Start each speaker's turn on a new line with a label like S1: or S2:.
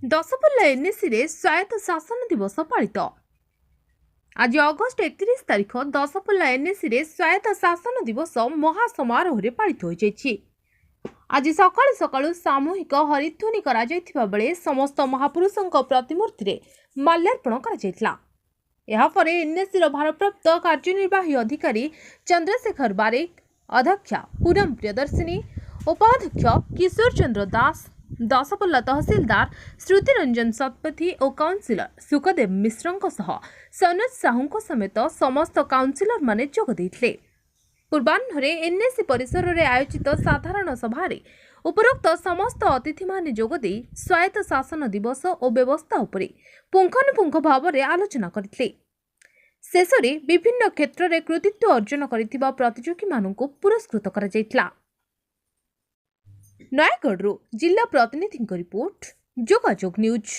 S1: ଦଶପଲ୍ଲା ଏନ୍ଏସିରେ ସ୍ୱାୟତ୍ତ ଶାସନ ଦିବସ ପାଳିତ। ଆଜି ଅଗଷ୍ଟ 31 ତାରିଖ ଦଶପଲ୍ଲା ଏନ୍ଏସିରେ ସ୍ୱାୟତ୍ତ ଶାସନ ଦିବସ ମହାସମାରୋହରେ ପାଳିତ ହୋଇଯାଇଛି। ଆଜି ସକାଳୁ ସକାଳୁ ସାମୂହିକ ହରିଧ୍ୱନି କରାଯାଇଥିବା ବେଳେ ସମସ୍ତ ମହାପୁରୁଷଙ୍କ ପ୍ରତିମୂର୍ତ୍ତିରେ ମାଲ୍ୟାର୍ପଣ କରାଯାଇଥିଲା। ଏହାପରେ ଏନ୍ଏସିର ଭାରପ୍ରାପ୍ତ କାର୍ଯ୍ୟନିର୍ବାହୀ ଅଧିକାରୀ ଚନ୍ଦ୍ରଶେଖର ବାରିକ, ଅଧ୍ୟକ୍ଷା ପୁନମ ପ୍ରିୟଦର୍ଶିନୀ, ଉପାଧ୍ୟକ୍ଷ କିଶୋର ଚନ୍ଦ୍ର ଦାସ, ଦଶପଲ୍ଲା ତହସିଲଦାର ଶ୍ରୁତିରଞ୍ଜନ ଶତପଥୀ ଓ କାଉନସିଲର ସୁଖଦେବ ମିଶ୍ରଙ୍କ ସହ ସନୋଜ ସାହୁଙ୍କ ସମେତ ସମସ୍ତ କାଉନସିଲରମାନେ ଯୋଗ ଦେଇଥିଲେ। ପୂର୍ବାହ୍ନରେ ଏନ୍ଏସି ପରିସରରେ ଆୟୋଜିତ ସାଧାରଣ ସଭାରେ ଉପରୋକ୍ତ ସମସ୍ତ ଅତିଥିମାନେ ଯୋଗଦେଇ ସ୍ୱାୟତ୍ତ ଶାସନ ଦିବସ ଓ ବ୍ୟବସ୍ଥା ଉପରେ ପୁଙ୍ଖାନୁପୁଙ୍ଖ ଭାବରେ ଆଲୋଚନା କରିଥିଲେ। ଶେଷରେ ବିଭିନ୍ନ କ୍ଷେତ୍ରରେ କୃତିତ୍ୱ ଅର୍ଜନ କରିଥିବା ପ୍ରତିଯୋଗୀମାନଙ୍କୁ ପୁରସ୍କୃତ କରାଯାଇଥିଲା। ନୟାଗଡ଼ରୁ ଜିଲ୍ଲା ପ୍ରତିନିଧିଙ୍କ ରିପୋର୍ଟ, ଯୋଗାଯୋଗ ନ୍ୟୁଜ୍।